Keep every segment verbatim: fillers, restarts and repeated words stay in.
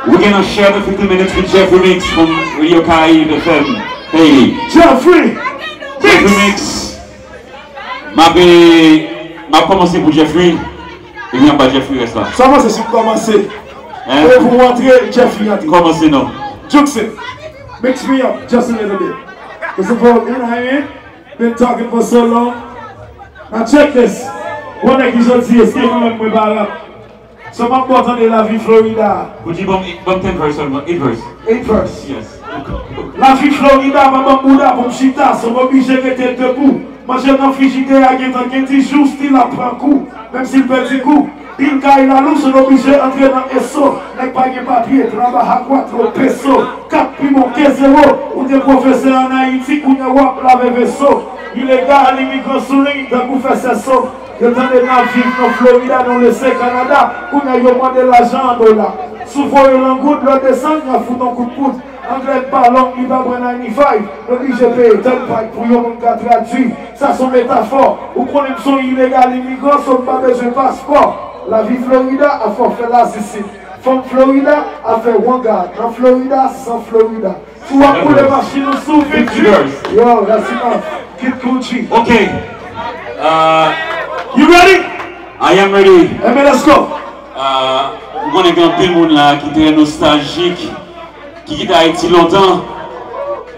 We're gonna share the fifteen minutes with Jeffrey Mix from Radio Caraïbe F M Haiti. Jeffrey! Jeffrey Mix! M ap, m ap kòmanse pou Jeffrey, epi m ap ba Jeffrey rès la. Sa kòmanse, si w kòmanse. Hein? Epi pou w antre, Jeffrey antre. Kòmanse non. Jukes it. Mix me up just a little bit. Cause the ball, you know what I mean? Been talking for so long. Now check this. Bon, nèg ki soti, èske mwen menm mwen pa rap? Sa m ap ba w tande lavi Florida. Ou di ban m, ban m ten verse sèlman, eight verse. Eight verse. Yes. Lavi Florida pa ban m bouda pou m chita, so m oblije rete debou. Manje nan frijidè a gentan gen dis jou, still ap pran kou, menm si l pèdi gou. Pil kay lalou, so n oblije antre nan eso. Nèg pa gen papye, trabaja cuatro peso. Kat pi bon ke zewo. Ou te pwofesè ann Ayiti, kounye a w ap lave veso. Ilegal imigran sou liy, tankou fè sèso. Yo tande n ap viv nan Florida, nou lese Kanada. Kounye a yo mande lajan an dola. Si w voye l an goud, lè w desann, y ap fout on kout poud. Anglè n pa long, li pa pran ninety-five. Nou oblije peye tèl pay pou yon moun ka tradui. Sa s on metafò. Ou konnen m s on ilegal imigran, so m pa bezwen paspò. Lavi Florida, afè w fè lazisin. Fanm Florida, afè wanga. Nan Florida, san Florida. Si w ap boule machin ou sou vingt-huit. Yo, that's enough. Kid Gucci. Ok. Uh, you ready? I am ready. Enben, let's go. Uh, m konnen gen anpil moun la ki trè nostaljik, ki kite Ayiti lontan.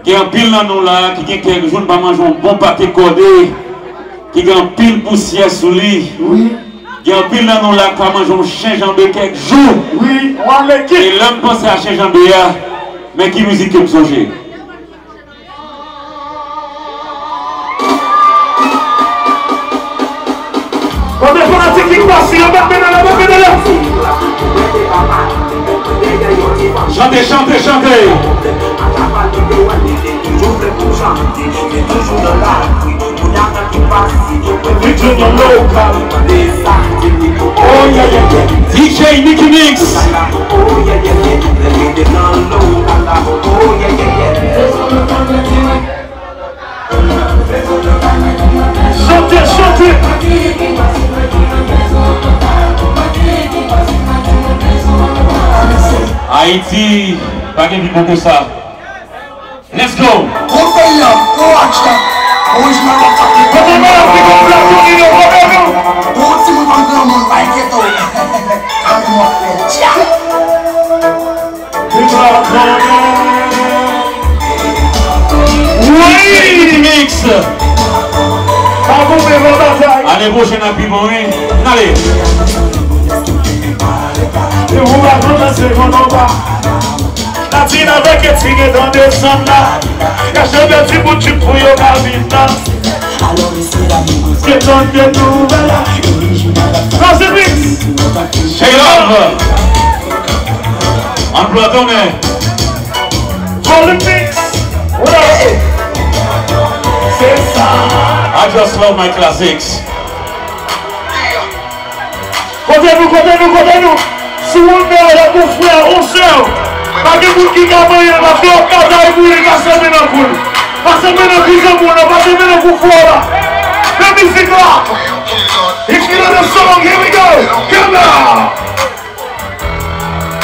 Gen anpil nan nou la ki gen kèk jou n pa manje yon bon pate kòde, ki gen anpil pousyè sou li. Wi. Gen anpil nan nou la k pa manje yon chen janbe kèk jou. Wi, w ale kit. E lè m panse a chen janbe a, men ki mizik ke m sonje? Kote fanatik ki pase, yo bat men nan la, bat men nan la. Chante, chante, chante. D J Nicky Mix. Chante, chante. Ayiti, pa gen pi bon ke sa. Let's go! Kote l la? Kote l la? Kote nou? Bon, timoun pa granmoun, pa enkyete w. Ann mwen fè tcha. Wi! Mix! Ane pwochèn ap pi bon, wi. N ale! Nadine avèk Eti gentan desann la. Kache de ti bout jip pou yo ka vin nan. Gentan gen nouvèl la. Classic Mix. J Love. Anplwa tonè. Volume Mix. What up? Se sa. I just love my classics. Kote nou, kote nou, kote nou? Si w renmen w avèk yon frè, yon sè w, pa gen moun ki ka manyen l, paske w ap batay pou li, pase men nan kou l. Pase men nan kou zanmi w lan, pase men nan kou frè w la. Men mizik la. If you know the song, here we go. Come on.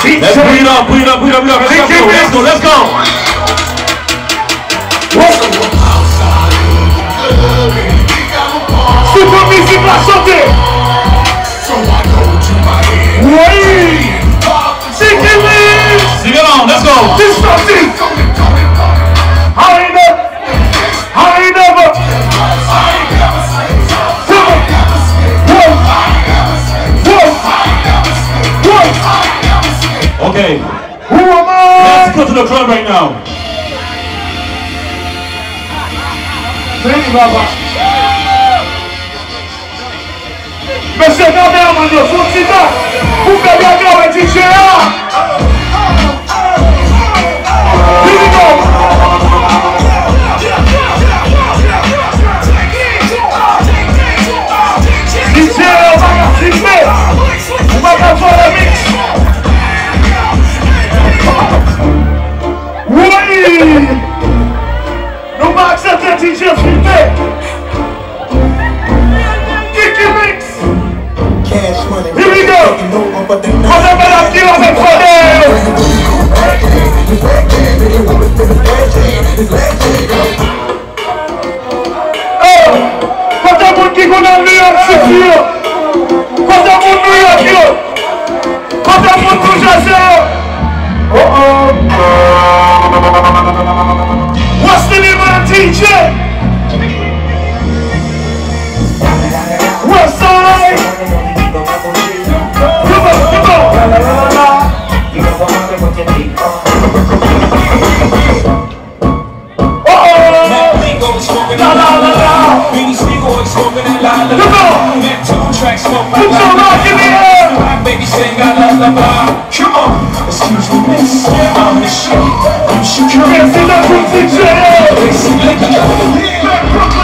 Let's bring it up, bring it up, bring it up, bring it up. Let's go, let's go, let's go. Sou fon mizik la chante. Wi. Sing along, let's go. Destructive. How you know? How you know? Whoa. Whoa. Whoa. Okay. Let's go to the club right now. Vini, papa. Mesye kameramann yo, fè yon ti tan pou fè gaga wè D J a. Vini, non. D J a, ou pa ka filme. Ou pa ka fè remix. Wi! Nou pa aksepte D J filme. Kiki Mix. Here we go. Kote medam ki la avèk kòde Prezidan pou D J yo.